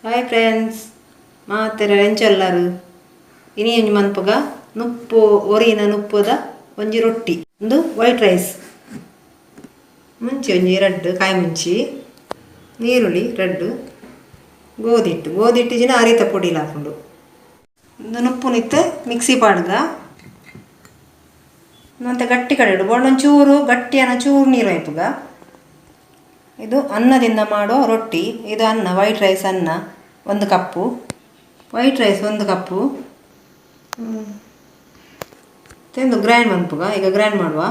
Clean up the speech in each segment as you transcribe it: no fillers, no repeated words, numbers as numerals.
Hi friends, ಮಾತೆರ ಎಂಚೆಲ್ಲರು ಇನಿ ಒಂಜಿ ಮನ್ಪುಗ ನುಪ್ಪು ಒರಿನ ನುಪ್ಪುದ ಒಂಜಿ ರೊಟ್ಟಿ ಒಂದು ವೈಟ್ ರೈಸ್ ಮುಂಚಿ ಒಂಜಿ ರಡ್ಡು ಕಾಯಿ ಮುಂಚಿ ನೀರುಳ್ಳಿ ರಡ್ಡು ಗೋಧಿ ಹಿಟ್ಟು ಗೋಧಿ ಹಿಟ್ಟು ಜಿನ ಅರಿತ ಪೊಡಿಲ ಹಾಕೊಂಡು ಒಂದು ನುಪ್ಪು ನಿತ್ತೆ ಮಿಕ್ಸಿ ಪಾಡ್ಗ ಮತ್ತೆ ಗಟ್ಟಿ ಕಡೆ ಇಡು ಒಂಚೂರು ಗಟ್ಟಿಯನ್ನ ಚೂರು ನೀರು ಹಾಪುಗ. ಇದು ಅನ್ನದಿಂದ ಮಾಡೋ ರೊಟ್ಟಿ. ಇದು ಅನ್ನ, ವೈಟ್ ರೈಸ್ ಅನ್ನ 1 cup, white rice 1 cup. ತಿಂದು ಗ್ರೈಂಡ್ ಮನ್ಪುಗ. ಈಗ ಗ್ರೈಂಡ್ ಮಾಡುವ.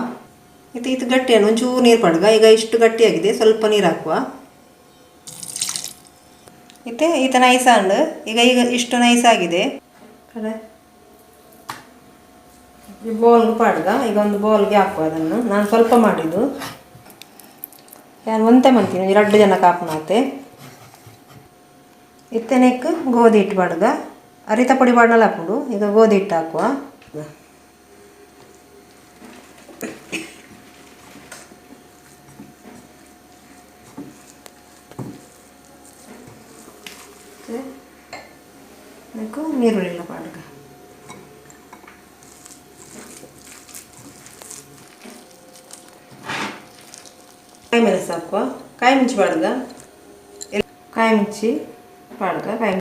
ಇದು ಇದು ಗಟ್ಟಿಯನ್ನು ಒಂಚೂರು ನೀರು ಪಾಡ್ಗ. ಈಗ ಇಷ್ಟು ಗಟ್ಟಿಯಾಗಿದೆ, ಸ್ವಲ್ಪ ನೀರು ಹಾಕುವ. ಇತ್ತೆ ಈತ ನೈಸ್ ಅಂಡ್ ಈಗ ಈಗ ಇಷ್ಟು ನೈಸ್ ಆಗಿದೆ. ಕಡೆ ಈ ಬೌಲ್ಗೆ ಪಾಡ್ಗ. ಈಗ ಒಂದು ಬೌಲ್ಗೆ ಹಾಕುವ. ಅದನ್ನು ನಾನು ಸ್ವಲ್ಪ ಮಾಡಿದ್ದು, ನಾನು ಒಂತೆ ಮಂತೀನಿ, 2 ಜನ ಕಾಪುನಾತೆ. ಇತ್ತೆನೆಕ್ ಗೋಧಿ ಹಿಟ್ಟು ಪಾಡ್ಗ. ಅರಿತ ಪೊಡಿ ಪಾಡ್ನಲ್ಲ ಹಾಕೊಂಡು ಈಗ ಗೋಧಿ ಹಿಟ್ಟು ಹಾಕುವ. ನೀರುಳ್ಳಿ ಪಾಡ್ಗ. ಕಾಯಿ ಮೆಣಸು ಹಾಕುವ. ಕಾಯಿ ಮುಂಚಿ ಪಾಡ್ಗ, ಕಾಯಿ ಮುಂಚಿ ಪಾಡ್ಗ, ಕಾಯಿ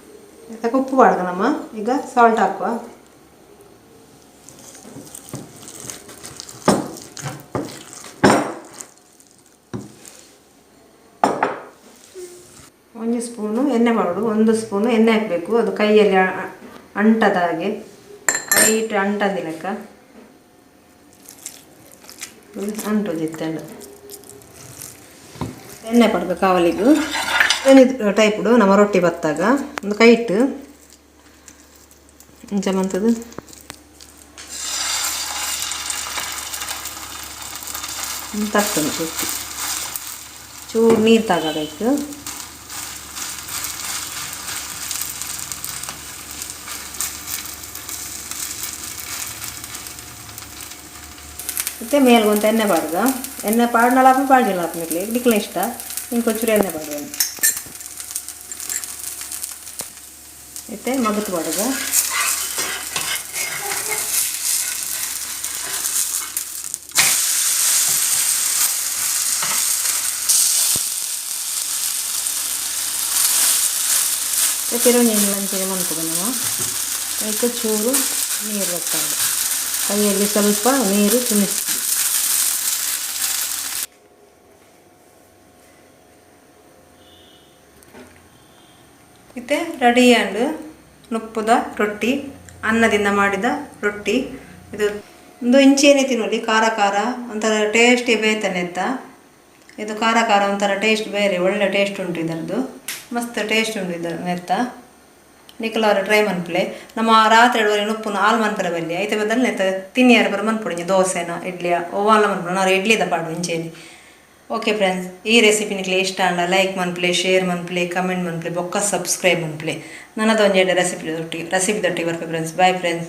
ಅದಕ್ಕೆ ಉಪ್ಪು ಪಾಡ್ಗ ನಮ್ಮ. ಈಗ ಸಾಲ್ಟ್ ಹಾಕುವ. ಒಂದು ಸ್ಪೂನು ಎಣ್ಣೆ ಮಾಡೋದು, 1 ಸ್ಪೂನು ಎಣ್ಣೆ ಹಾಕಬೇಕು. ಅದು ಕೈಯಲ್ಲಿ ಅಂಟದ ಹಾಗೆ, ಕೈ ಇಟ್ಟು ಅಂಟಂದಿ ಲೆಕ್ಕ ಅಂಟು ಜಿತ್ತಂಡು. ಎಣ್ಣೆ ಪಡ್ಕ ಕಾವಲಿಗೂ ಟೈಪುಡು ನಮ್ಮ ರೊಟ್ಟಿ ಬತ್ತಾಗ ಒಂದು ಕೈ ಇಟ್ಟು ಇಂಚ ಮಂತದ್ದು ತರ್ತದೆ ರೊಟ್ಟಿ. ಚೂರು ನೀರು ತಗೋಬೇಕು. ಮತ್ತು ಮೇಲ್ಗೊಂತ ಎಣ್ಣೆ ಪಾಡ್ಗ. ಎಣ್ಣೆ ಪಾಡ್ನಲ್ಲ ಪಾಡ್ಜಿಲ್ಲ ಹಾಕ್ಲಿಕ್ಕೆ ನಿಕ್ಲ ಇಷ್ಟ ಇಂಕೊಂಚೂರು ಎಣ್ಣೆ ಪಾಡುವ. ಮತ್ತು ಮಗತ್ ಪಾಡ್ಗ. ತಿರುಗಿ ಮಂಚಿಗೆ ಮನ್ಪುಗ ನಮ್ಮ. ಅದಕ್ಕೆ ಚೂರು ನೀರು ಬರ್ತದೆ, ಕೈಯಲ್ಲಿ ಸ್ವಲ್ಪ ನೀರು ಚಿಮಿಸ್ತೀವಿ. ಇತ್ತೆ ರೆಡಿ ಆಂಡ್ ನುಪ್ಪುದ ರೊಟ್ಟಿ, ಅನ್ನದಿಂದ ಮಾಡಿದ ರೊಟ್ಟಿ. ಇದು ಒಂದು ಇಂಚೇನೆ ತಿನ್ನೋಲಿ, ಖಾರ ಖಾರ ಒಂಥರ ಟೇಸ್ಟಿ ಬೇತಾನೆ ಅಂತ. ಇದು ಖಾರ ಖಾರ ಒಂಥರ ಟೇಸ್ಟ್ ಬೇರೆ, ಒಳ್ಳೆ ಟೇಸ್ಟ್ ಉಂಟು ಇದರದ್ದು, ಮಸ್ತ್ ಟೇಸ್ಟ್ ಉಂಟು ಇದರ ನೆತ್ತ. ನಿಕಲಾರು ಟ್ರೈ ಮನ್ಪುಲೆ. ನಮ್ಮ ರಾತ್ರಿ ಎರಡುವರೆ ನುಪ್ಪುನ ಹಾಲು ಮನ್ಪರ ಬಲ್ಲಿ ಐತೆ ಬದಲು ನೆತ್ತ ತಿನ್ನಿಯಾರ ಬರ ಮನ್ಪುಡಿ, ದೋಸೆನ ಇಡ್ಲಿಯ ಓವಾಲ ಮನ್ಪುಡು. ನಾವು ಇಡ್ಲಿದ ಪಾಡು ಇಂಚೇನಿ. ಓಕೆ ಫ್ರೆಂಡ್ಸ್, ಈ ರೆಸಿಪಿ ನಿಕ್ಲೆ ಇಷ್ಟ ಅಂಡ ಲೈಕ್ ಮನ್ಪುಲೆ, ಶೇರ್ ಮನ್ಪುಲೆ, ಕಮೆಂಟ್ ಮನ್ಪುಲೆ, ಬೊಕ್ಕ ಸಬ್ಸ್ಕ್ರೈಬ್ ಮನ್ಪುಲೆ. ನನ್ನದೊಂದು ರೆಸಿಪಿ ದೊಟ್ಟಿ ಬರ್ಪೆ friends. Bye friends.